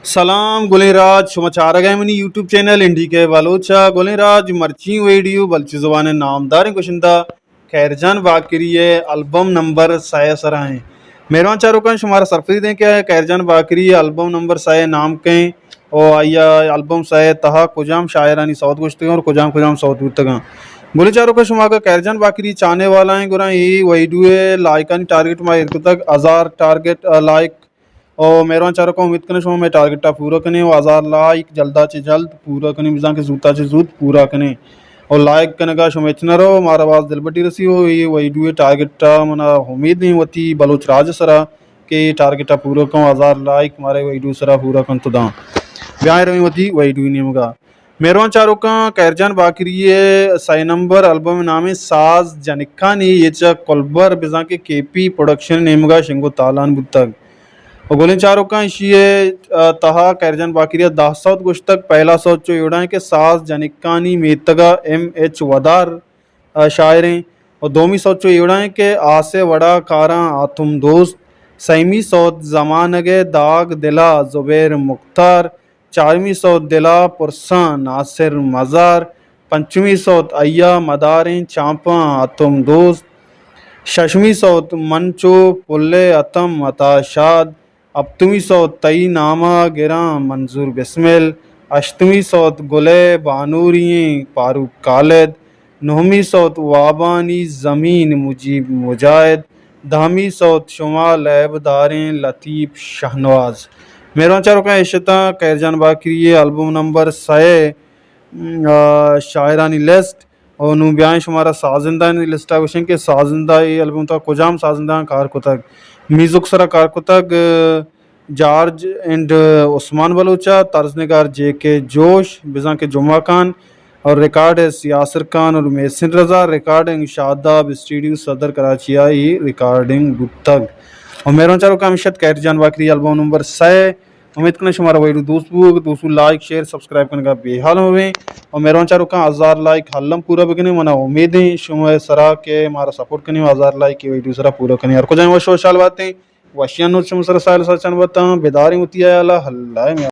سلام گلیں راج، شما چارگ ءَ منی یوٹیوب چینل این ڈی کے بلوچ ءَ۔ گلیں راج، مرچی ویڈیو بلوچی زبان ءِ نامداریں گشندہ خیر جان باقری ءِ البم نمبر سئے ءِ سرا ایں۔ مہروان چاروکاں، شمارا سرپدی دیں کہ خیر جان باقری ءِ البم نمبر سئے ءِ نام کئے ایں اور آئی ءَ البم سئے ءِ تہا کجام شاعرانی سوت گوشتگ اور کجام کجام سوت بوتگ اَنت۔ گلیں چاروکاں، شما اگاں خیر جان باقری چاہنے والا ایں، گڑا اے ویڈیو ءِ لائکانی ٹارگٹ ما ایر کتگ، ہزار ٹارگٹ، آ، لائک۔ او مہروان چاروکاں، امید کناں شما مئے ٹارگٹ ءَ پورا کنیں او ہزار لائک جلد ءَ چہ جلد پورا کنیں، بزاں کہ زوت ءَ چہ زوت پورا کنیں۔ او لائک کنگ ءَ شما ہچ نہ رو، مارا باز دلبڈی رسی او اے ویڈیو ءِ ٹارگٹ ءَ منا امید ایں وتی بلوچ راج ءِ سرا کہ اے ٹارگٹ ءَ پورا کن، ہزار لائک مارا اے ویڈیو ءِ سرا پورا کن تو داں۔ بیائیں رویں وتی ویڈیو ءِ نیمگ ءَ۔ مہروان چاروکاں، خیر جان باقری ءِ سئے نمبر البم ءِ نام ایں ساز جنکانی، اے چہ کلبر بزاں کہ کے پی پروڈکشن ءِ نیمگ ءَ شنگ ءُ تالان بوتگ۔ ءُ گلیں چاروکاں، ایشی ءِ، آ، تہا خیر جان باقری ءَ دہ سوت گوشتگ۔ پہلا سوت چو اے وڑا ایں کہ ساز جنکانی میتگ ءَ ایم ایچ ودار، آ، شاعر ایں۔ ءُ دومی سوت چو اے وڑا ایں کہ آس ءِ وڑا کاراں آتم دوست۔ سیمی سوت زمانگ ءِ داگ دل ءَ زبیر مختار۔ چارمی سوت دل ءَ پرساں ناصر مزار۔ پنچمی سوت ایا مداریں چانپاں آتم دوست۔ ششمی سوت من چو پل ءِ اتم عطا شاد۔ ہپتمی سوت تئی نام ءَ گراں منظور بسمل۔ ہشتمی سوت گل ءِ بانوری ایں فاروق خالد۔ نہمی سوت وابانی زمین مجیب مجاہد۔ دہمی سوت شما لیب داریں لطیف شہنواز۔ مہروان چاروکاں، اش اتاں خیر جان باقری ءِ البم نمبر سئے ءِ، آ، شاعرانی لسٹ۔ اور نوں بیائیں شمارا سازندہانی لسٹ ءَ گوشیں کہ سازندہ اے البم ءِ تہا کجام سازندہاں کار کتگ۔ میوزک ءِ سرا کار کتگ، آ، جارج اینڈ عثمان بلوچ ءَ، طرز نگار جے کے جوش، بزاں کہ جمعہ خان، اور ریکارڈسٹ یاسر خان اور محسن رضا، ریکارڈنگ شاداب اسٹوڈیو صدر کراچی ءَ اے ریکارڈنگ بوتگ۔ اور مہروان چاروکاں، ہمیش ات خیر جان باقری البم نمبر سئے۔ امید کناں شمارا ویڈیو دوست بوگ، دوست بو لائک، شیئر، سبسکرائب کنگا بے حال مبیں۔ اور مہروان چاروکاں، ہزار لائک ہلم پورا بکنیں، منا امید ایں شما سرا کہ مارا سپورٹ کنیں، ہزار لائک اے ویڈیو سرا پورا کنیں۔ ہر کجا وش وشحال باتیں۔ وشیاں نور شما سر ساحل سر چن بتاں، بداریں وتی حیالا، اللہ میاں۔